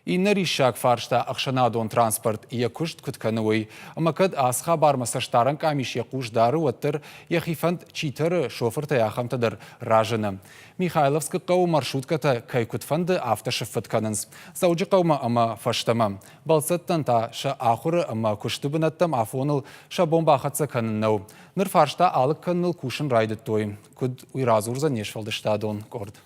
Иннӕ риссаг фарста ӕхсӕнадон транспорт йӕ куыст куыд кӕны, уый. Ӕмӕ кӕд ацы хабармӕ цӕстдарӕн къамис йӕ хъус дары, уӕддӕр йӕхи фӕнд чи тӕры, шофыртӕй ахӕмтӕ дӕр разыны. Михайловскы хъӕуы маршруткӕтӕ кӕй куыд фӕнды, афтӕ сыффыт кӕнынц. Дзӕуджыхъӕумӕ ӕмӕ фӕстӕмӕ. Бӕлццӕттӕн та сӕ ахуыры ӕмӕ куысты бынӕттӕм афоныл сӕ бон бахӕццӕ кӕнын нӕу. Ныр фарста алыг кӕныныл кусын райдыдтой. Куыд, уый радзурдзӕн не сфӕлдыстадон къорд.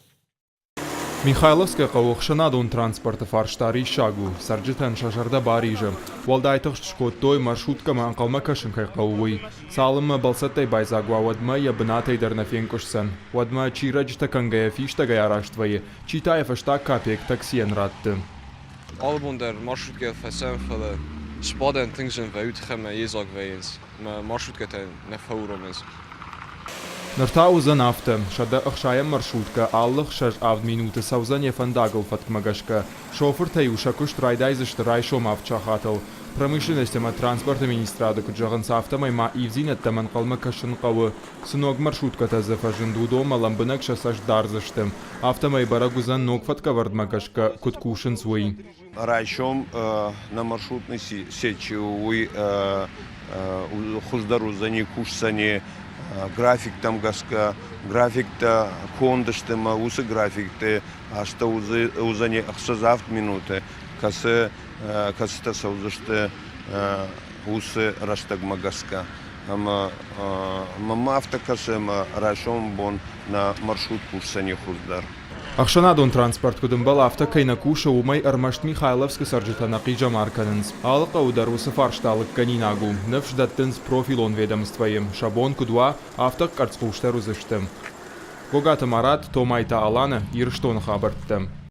Михайловскы хъӕуы ӕхсӕнадон транспорты фарста риссаг у, цӕрджытӕн сӕ зӕрдӕ баризы. Уӕлдай тыхст скодтой, маршруткӕмӕ ӕнхъӕлмӕ кӕсын кӕй хъӕуы, уый. Цалынмӕ бӕлцӕттӕй байдзаг уа, уӕдмӕ йӕ бынатӕй дӕр нӕ фенкъуысдзӕн. Уӕдмӕ чи рӕджытӕ кӕнгӕйӕ фистӕгӕй араст вӕййы, чи та йӕ фӕстаг капекк таксийӕн радты. Алы бон дӕр маршруткӕ фӕцӕуӕм, фӕлӕ сбадӕн тынг зын вӕййы, уый тыххӕй ӕмӕ йедзаг вӕййынц. Ӕмӕ маршруткӕтӕ нӕ фӕуромынц. Ныр та уыдзӕн афтӕ, 160 маршруткӕ алы 6-7 минуты цӕудзӕн йӕ фӕндагыл фӕткмӕ гӕсгӕ. Шофыртӕ-иу сӕ куыст райдайдзысты райсом авд сахатыл. Промышленность ӕмӕ транспорты министрады куыд зӕгъынц, афтӕмӕй ма ивдзинӕдтӕм ӕнхъӕлмӕ кӕсын хъӕуы. Цы ног маршруткӕтӕ дзы фӕзынд, уыдонмӕ лӕмбынӕг сӕ цӕст дардзысты. Афтӕмӕй бӕрӕг уыдзӕн ног фӕткӕвӕрдмӕ гӕсгӕ куыд кусынц, уый. Райсом нӕ маршрутный сеть чи у, уый хуыздӕр уыдзӕни, кусдзӕни графиктӕм гӕсгӕ. Графиктӕ конд сты ӕмӕ уыцы графикты астӕу уыдзӕни 6-7 минуты, кӕцы кӕцытӕ цӕудзысты уыцы рӕстӕгмӕ гӕсгӕ. Ӕмӕ мӕнмӕ афтӕ кӕсы, ӕмӕ райсомы бон нӕ маршрут кусдзӕни хуыздӕр. Ӕхсӕнадон транспорт куыд ӕмбӕлы, афтӕ кӕй нӕ кусы, уымӕй ӕрмӕст Михайловскы цӕрджытӕ нӕ хъизӕмар кӕнынц. Алы хъӕуы дӕр уыцы фарста лыггӕнинаг у. Ныфс дӕттынц профилон ведомствойы, сӕ бон куыд уа, афтӕ къӕрцхъусдӕр уыдзысты. Гогаты Марат, Томайты Аланӕ, Ирыстоны хабӕрттӕ.